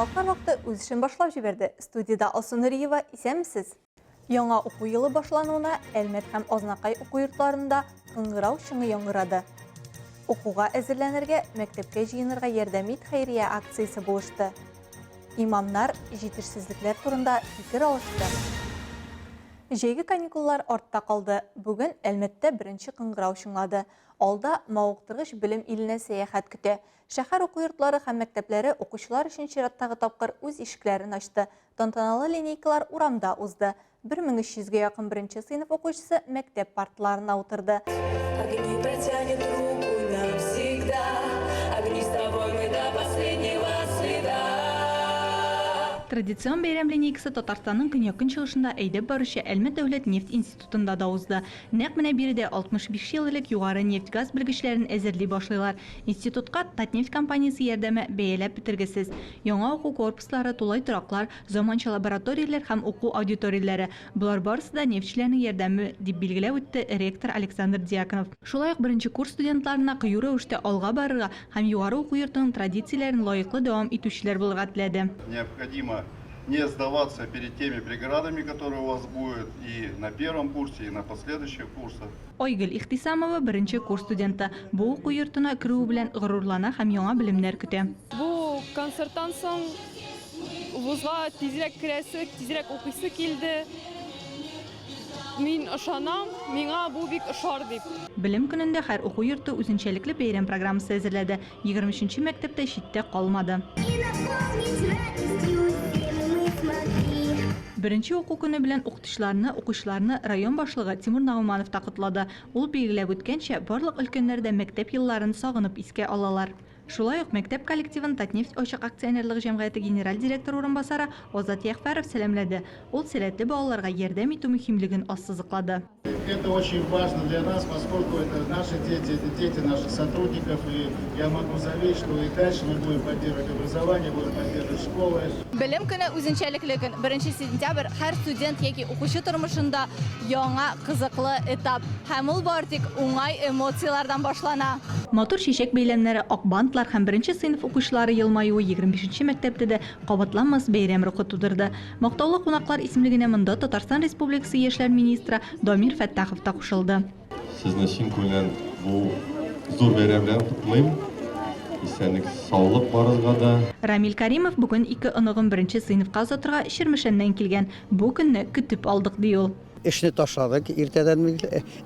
Яңалыклар вакыты үз эшен башлап җибәрде. Студиядә Алсу Нуриева, исәнмесез! Яңа уку елы башлануына Әлмәт һәм Азнакай уку йортларында кыңгырау чыңы яңгырады. Укуга әзерләнергә, мәктәпкә җыенырга ярдәм ит хәйрия акциясе булышты. Имамнар җитешсезлекләр турында фикер алышты. Җәйге каникуллар артта калды. Бүген Әлмәттә беренче кыңгырау чыңлады. Алда мавыктыргыч белем иленә сәяхәт көтә. Шәһәр уку йортлары һәм мәктәпләре укучылар өчен чираттагы тапкыр үз ишекләрен ачты. Тантаналы линейкалар урамда узды. 1300 гә якын беренче сыйныф укучысы мәктәп парталарына утырды. Огни протянет руку нам всегда, Огни с тобой мы до последнего следа. Традицион бәйрәм линейкасы Татарстанның көньяк-көнчыгышында әйдәп баручы Әлмәт дәүләт нефть институтында да узды. Нәкъ менә биредә 65 ел элек югары нефть-газ белгечләрен әзерли башлыйлар. Институтка Татнефть компаниясе ярдәме бәяләп бетергесез. Яңа уку корпуслары, тулай тораклар, заманча лабораторияләр һәм уку аудиторияләре, болар барысы да нефтьчеләрнең ярдәме, дип билгеләп үтте ректор Александр Дьяконов. Шулай ук беренче курс студентларына кыю рәвештә алга барырга һәм югары уку йортының традицияләрен лаеклы дәвам итүчеләр булырга теләде. Необходимо не сдаваться перед теми преградами, которые у вас будет и на первом курсе, и на последующих курсах. Айгөл Ихтисамова, беренче курс студенты. Бу уку йортына керүе белән горурлана һәм яңа белемнәр көтә. Бу концерттан соң вузга тизрәк керәсе, тизрәк укыйсы килде. Мин ышанам, миңа бу бик ошар дип. Белем көнендә һәр уку йорты үзенчәлекле бәйрәм программасы әзерләде. 23 нче мәктәп тә читтә калмады. Беренче уку көне белән укытучыларны, укучыларны район башлыгы Тимур Нагуманов та котлады. Ул билгеләп үткәнчә, барлык өлкәннәр дә мәктәп елларын сагынып искә алалар. Шулай ук мәктәп коллективын Татнефть ачык акционерлык җәмгыяте генераль директоры урынбасары Азат Ягъфәров сәламләде. Ул сәләтле балаларга ярдәм итү мөһимлеген ассызыклады. Это очень важно для нас, поскольку это наши дети, это дети наших сотрудников. И я могу заверить, что и дальше мы будем поддерживать образование, будем поддерживать школы. Белем көне үзенчәлекле көн. Беренче сентябрь һәр студент яки укучы тормышында яңа кызыклы этап. Һәм ул бары тик уңай эмоцияләрдән башлана. Матур чәчәк бәйләмнәре, ак бантлар һәм беренче сыйныф укучылары елмаюы 25 нче мәктәптә дә кабатланмас бәйрәм рухы тудырды. Мактаулы кунаклар исемлегенә монда Татарстан Республикасы яшьләр министры Дамир Фәттахов та кушылды. Сезне чын күңелдән бу зур бәйрәм белән котлыйм. Исәнлек, саулык барыгызга да. Рамил Кәримов бүген ике оныгын беренче сыйныфка озатырга Чирмешәннән килгән. Бу көнне көтеп алдык, ди ул. Эшне ташладык иртәдән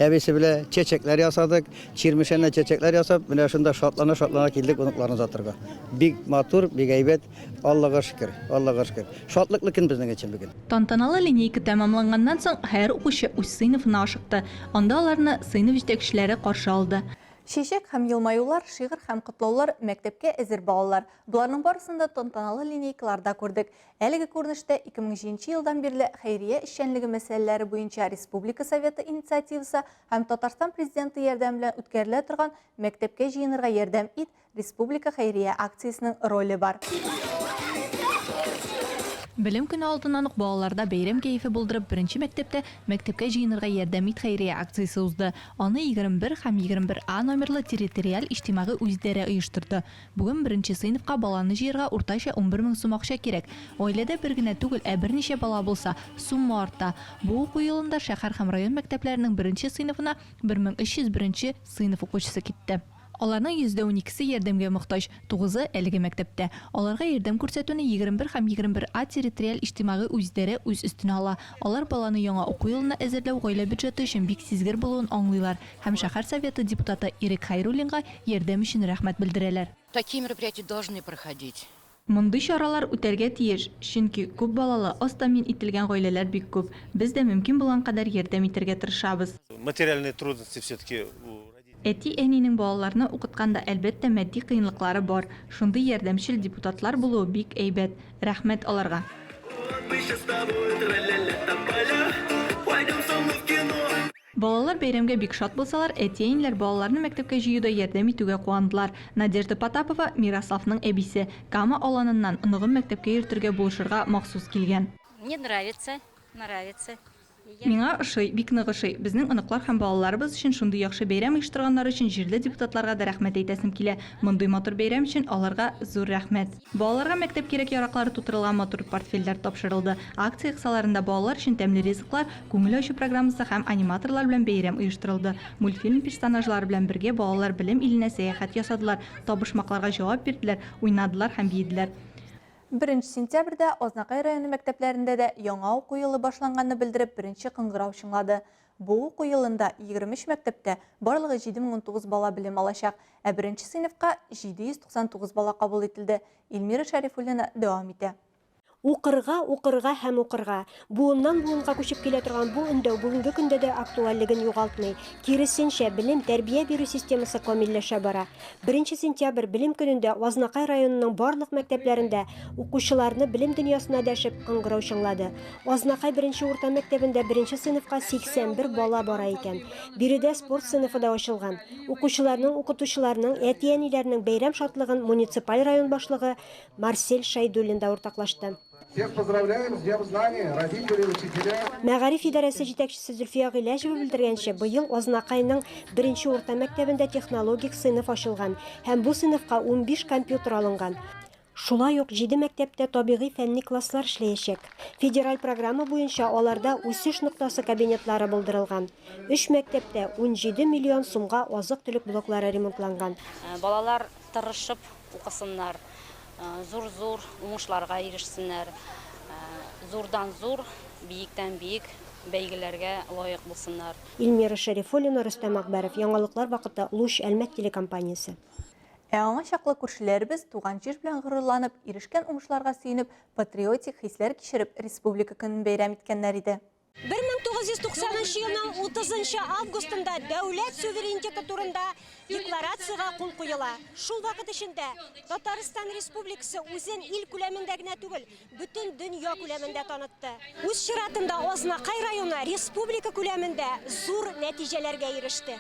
әбисе белән чәчәкләр ясадык. Чирмешәннән чәчәкләр ясап, менә шунда шатлана-шатлана килдек оныкларны озатырга. Бик матур, бик әйбәт. Аллага шөкер, Аллага шөкер. Шатлыклы көн безнең өчен бүген. Тантаналы линейка тәмамланганнан соң, һәр укучы үз сыйныфына ашыкты. Анда аларны сыйныф җитәкчеләре каршы алды. Чәчәк һәм елмаюлар, шигырь һәм котлаулар, мәктәпкә әзер балалар. Боларның барысын да тантаналы линейкаларда күрдек. Әлеге күренештә 2007 нче елдан бирле хәйрия эшчәнлеге мәсьәләләре буенча Республика Советы инициативасы һәм Татарстан Президенты ярдәме белән үткәрелә торган Мәктәпкә җыенырга ярдәм ит! Республика хәйрия акциясенең роле бар. Белем көне алдыннан ук балаларда бәйрәм кәефе булдырып, беренче мәктәптә Мәктәпкә җыенырга ярдәм ит хәйрия акциясе узды. Аны 21 һәм 21 А номерлы территориаль иҗтимагый үзидарә оештырды. Бүген беренче сыйныфка баланы җыярга уртача 11 мең сум акча кирәк. Гаиләдә бер генә түгел, ә берничә бала булса, сумма арта. Бу уку елында шәһәр һәм район мәктәпләренең беренче сыйныфына 1300 беренче сыйныф укучысы китте. Аларның йөздә уникесе ярдәмгә мохтаҗ, тугызы, әлеге мәктәптә. Аларга ярдәм күрсәтүне 21 һәм 21 А территориаль иҗтимагый үзидарә үз өстенә ала. Алар баланы яңа уку елына әзерләү гаилә бюджеты өчен бик сизгер булуын аңлыйлар һәм шәһәр Советы депутаты Ирек Хәйруллинга ярдәм өчен рәхмәт белдерәләр. Такие мероприятия должны проходить. Мондый чаралар үтәргә тиеш, чөнки күп балалы, аз тәэмин ителгән гаиләләр бик күп. Без дә мөмкин булган кадәр ярдәм итәргә тырышабыз. Материальные трудности все-таки у родителей. Әти-әнинең балаларны укытканда, әлбәттә, матди кыенлыклары бар. Шундый ярдәмчел депутатлар булуы бик әйбәт. Рәхмәт аларга. Балалар бәйрәмгә бик шат булсалар, әти-әниләр балаларны мәктәпкә җыюда ярдәм итүгә куандылар. Надежда Потапова, Мирославның әбисе, Кама Аланыннан оныгын мәктәпкә йөртергә булышырга махсус килгән. Мне нравится, нравится. Миңа ошый, бик нык ошый. Безнең оныклар һәм балаларыбыз өчен шундый яхшы бәйрәм оештырганнары өчен җирле депутатларга да рәхмәт әйтәсем килә. Мондый матур бәйрәм өчен аларга зур рәхмәт. Балаларга мәктәп кирәк-яраклары тутырылган матур портфельләр тапшырылды. Акция кысаларында балалар өчен тәмле ризыклар, күңел ачу программасы һәм аниматорлар белән бәйрәм оештырылды. Мультфильм персонажлары белән бергә балалар белем иленә сәяхәт ясадылар, табышмакларга җавап бирделәр, уйнадылар һәм биеделәр. Беренче сентябрьдә Азнакай районы мәктәпләрендә дә яңа уку елы башланганны белдереп беренче кыңгырау чыңлады. Бу уку елында 23 мәктәптә барлыгы 7019 бала белем алачак, ә беренче сыйныфка 799 бала кабул ителде. Эльмира Шәрифуллина дәвам итә. Укырга, укырга һәм укырга. Буыннан-буынга күчеп килә торган бу өндәү бүгенге көндә дә актуальлеген югалтмый. Киресенчә, белем, тәрбия бирү системасы камилләшә бара. Беренче сентябрь, Белем көнендә Азнакай районының барлык мәктәпләрендә укучыларны белем дөньясына дәшеп, кыңгырау чыңлады. Азнакай беренче урта мәктәбендә беренче сыйныфка 81 бала бара икән. Биредә спорт сыйныфы да ачылган. Укучыларның, укытучыларның, әти-әниләрнең бәйрәм шатлыгын муниципаль район башлыгы Марсель Шәйдуллин да уртаклашты. Всех поздравляем с Днем знаний, родители, учителя. Мәгариф идарәсе җитәкчесе Зөлфия Гыйләҗева белдергәнчә, быел Азнакайның беренче урта мәктәбендә технологик сыйныф ачылган һәм бу сыйныфка 15 компьютер алынган. Шулай ук җиде мәктәптә табигый-фәнни класслар эшләячәк. Федераль программа буенча аларда үсеш ноктасы кабинетлары булдырылган. Өч мәктәптә 17 миллион сумга азык-төлек блоклары ремонтланган. Балалар тырышып укысыннар, зур-зур уңышларга ирешсеннәр, зурдан-зур, биектән-биек бәйгеләргә лаек булсыннар. Эльмира Шәрифуллина, Рөстәм Акбәров, Яңалыклар вакыты, Луч, Әлмәт телекомпаниясе. Ә аңа чаклы күршеләребез туган җир белән горурланып, ирешкән уңышларга сөенеп, патриотик хисләр кичереп, Республика көнен бәйрәм иткәннәр иде. 1990 нчы елның 30 нчы августында дәүләт суверенитеты турында декларациягә кул куела. Шул вакыт эчендә Татарстан Республикасы үзен ил күләмендә генә түгел, бөтен дөнья күләмендә танытты. Үз чиратында Азнакай районы республика күләмендә зур нәтиҗәләргә иреште.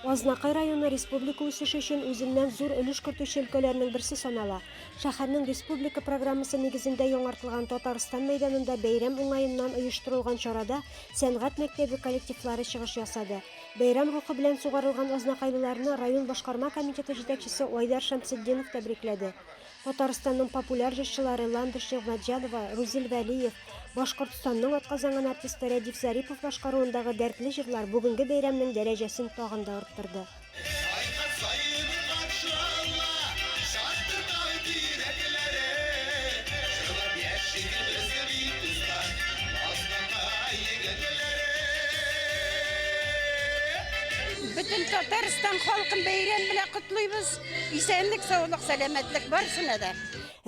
Азнакай районы республика үсеше өчен үзеннән зур өлеш кертүче өлкәләрнең берсе санала. Шәһәрнең республика программасы нигезендә яңартылган Татарстан мәйданында бәйрәм уңаеннан оештырылган чарада сәнгать мәктәбе коллективлары чыгыш ясады. Бәйрәм рухы белән сугарылган азнакайлыларны район башкарма комитеты җитәкчесе Айдар Шәмсетдинов тәбрикләде. Татарстанның популяр җырчылары Ландыш Нигъмәтҗанова, Рузил Вәлиев, Башкортстанның атказанган артисты Рәдиф Зарипов башкаруындагы дәртле җырлар бүгенге бәйрәмнең дәрәҗәсен тагын да арттырды. Бөтен Татарстан халкын бәйрәм белән котлыйбыз. Исәнлек, саулык, сәламәтлек барысына да.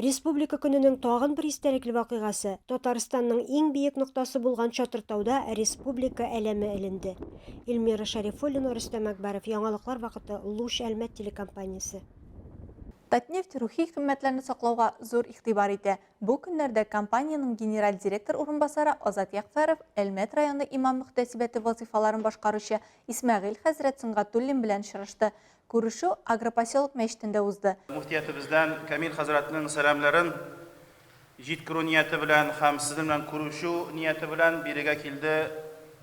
Республика көненең тагын бер истәлекле вакыйгасы, Татарстанның иң биек ноктасы булган Чатыртауда республика әләме эленде. Эльмира Шәрифуллина, Рөстәм Әкбәров, Яңалыклар вакыты, Луч Әлмәт телекомпаниясе. Татнефть рухи кыйммәтләрне саклауга зур игътибар итә. Бу көннәрдә компаниянең генераль директор урынбасары Азат Ягъфәров Әлмәт районы имам-мөхтәсибәте вазыйфаларын башкаручы Исмәгыйль хәзрәт Сөнгатуллин белән очрашты. Күрешү Агропоселок мәчетендә узды. Мөфтиятебездән Камил хәзрәтнең сәламләрен Җиткерү нияте белән һәм сезнең белән күрешү нияте белән бирегә килде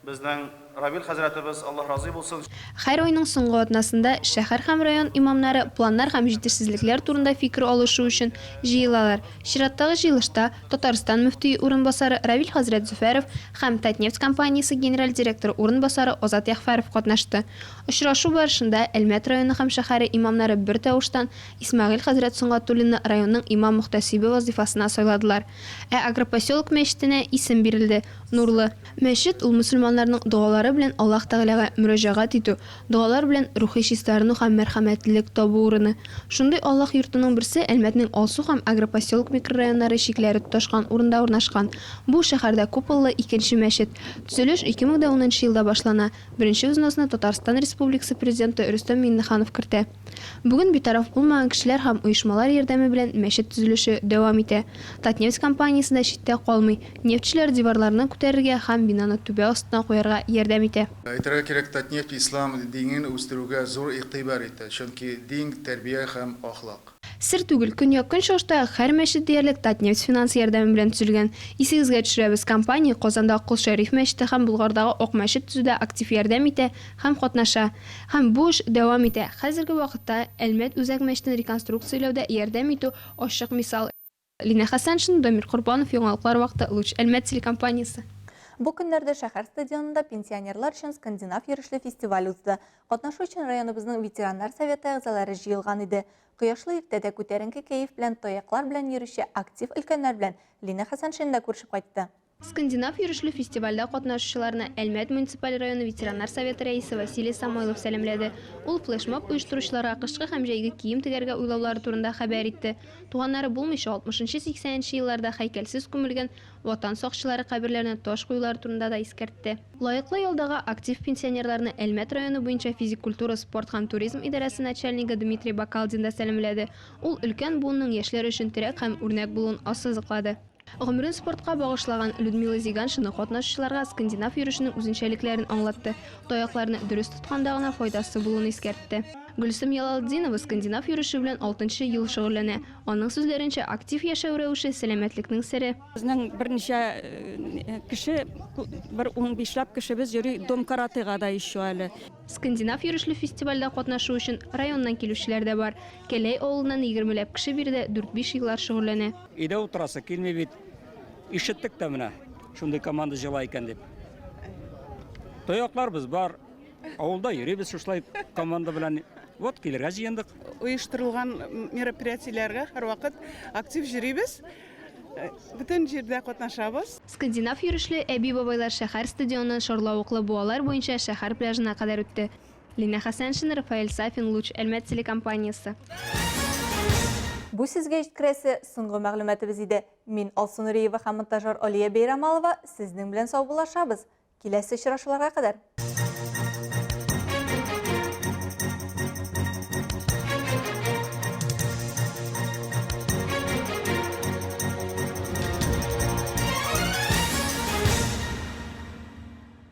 безнең Равил хәзрәтебез, Аллаһ разый булсын. Һәр айның соңгы атнасында шәһәр һәм район имамнары планнар һәм җитешсезлекләр турында фикер алышу өчен җыелалар. Чираттагы җыелышта Татарстан мөфтие урынбасары Равил хәзрәт Зөфәров һәм Татнефть компаниясе генераль директоры урынбасары Азат Ягъфәров катнашты. Очрашу барышында Әлмәт районы һәм шәһәре имамнары бертавыштан Исмәгыйль хәзрәт Сөнгатуллинны районның имам-мөхтәсибе вазыйфасына сайладылар. Ә Агропоселок мәчетенә исем бирелде, Нурлы. Мәчет, ул мөселманнарның догалары белән Аллаһ Тәгаләгә мөрәҗәгать итү, догалар белән рухи чистарыну һәм мәрхәмәтлелек табу урыны. Шундый Аллаһ йортының берсе Әлмәтнең Алсу һәм Агропоселок микрорайоннары чикләре тоташкан урында урнашкан. Бу, шәһәрдә куполлы икенче мәчет. Төзелеш 2010 нчы елда башлана. Беренче взносны Татарстан Республикасы Президенты Рөстәм Миңнеханов кертә. Бүген битараф булмаган кешеләр һәм оешмалар ярдәме белән мәчет төзелеше дәвам итә. Татнефть компаниясе дә читтә калмый, нефтьчеләр диварларны күтәрергә һәм бинаны түбә астына куярга ярдәм итә. Әйтергә кирәк, Татнефть ислам динен үстерүгә зур игътибар итә, чөнки дин, тәрбия һәм ахлак. Сер түгел, көньяк-көнчыгыштагы һәр мәчет диярлек Татнефть финанс ярдәме белән төзелгән. Исегезгә төшерәбез, компания Казанда Кол Шәриф мәчете һәм Болгардагы Ак мәчет төзүдә актив ярдәм итә һәм катнаша. Һәм бу эш дәвам итә. Хәзерге вакытта Әлмәт үзәк мәчетен реконструкцияләүдә ярдәм итү ачык мисал. Линә Хәсәншина, Дамир Корбанов, Яңалыклар вакыты, Луч Әлмәт телекомпаниясе. Бу көннәрдә шәһәр стадионында пенсионерлар өчен скандинав йөрешле фестиваль узды. Катнашу өчен районыбызның ветераннар советы әгъзалары җыелган иде. Кояшлы иртәдә күтәренке кәеф белән таяклар белән йөрүче актив өлкәннәр белән Линә Хәсәншина да күрешеп кайтты. Скандинав йөрешле фестивальдә катнашучыларны Әлмәт муниципаль районы ветераннар советы рәисе Василий Самойлов сәламләде. Ул флешмоб оештыручыларга кышкы һәм җәйге кием тегәргә уйлаулары турында хәбәр итте. Туганнары булмыйча, алтмышынчы-сиксәненче елларда һәйкәлсез күмелгән Ватан сакчылары каберләренә таш куюлары турында да искәртте. Лаеклы ялдагы актив пенсионерларны Әлмәт районы буенча физик культура, спорт һәм туризм идарәсе начальнигы Дмитрий Бакалдин да сәламләде. Ул өлкән буынның яшьләр өчен терәк һәм үрнәк булуын ассызыклады. Гомерен спортка багышлаган Людмила Зиганшина катнашучыларга скандинав йөрешенең үзенчәлекләрен аңлатты, таякларны дөрес тотканда гына файдасы булуын искәртте. Гөлсем Ялалтдинова скандинав йөреше белән алтынчы ел шөгыльләнә. Аның сүзләренчә, актив яшәү рәвеше, сәламәтлекнең сере. Безнең берничә кеше, бер унбишләп кешебез йөри Дом каратэга да еще әле. Скандинав йөрешле фестивальдә катнашу өчен районнан килүчеләр дә бар. Кәләй авылыннан егермеләп кеше биредә дүрт-биш еллар шөгыльләнә. Өйдә утырасы килми бит. Ишеттек тә менә, шундый команда җыела икән дип. Тоякларыбыз бар. Авылда йөрибез шушылай команда белән. Вот килергә җыендык. Оештырылган мероприятиеләргә һәрвакыт актив йөрибез. Бөтен җирдә катнашабыз. Скандинав йөрешле әби-бабайлар шәһәр стадионыннан шарлавыклы буалар буенча шәһәр пляжына кадәр үтте. Линә Хәсәншина, Рафаэль Сафин, Луч, Әлмәт телекомпаниясе. Бу сезгә җиткерәсе соңгы мәгълүматыбыз иде. Мин, Алсу Нуриева һәм монтажер Алия Бәйрамалова сезнең белән саубуллашабыз. Киләсе очрашуларга кадәр!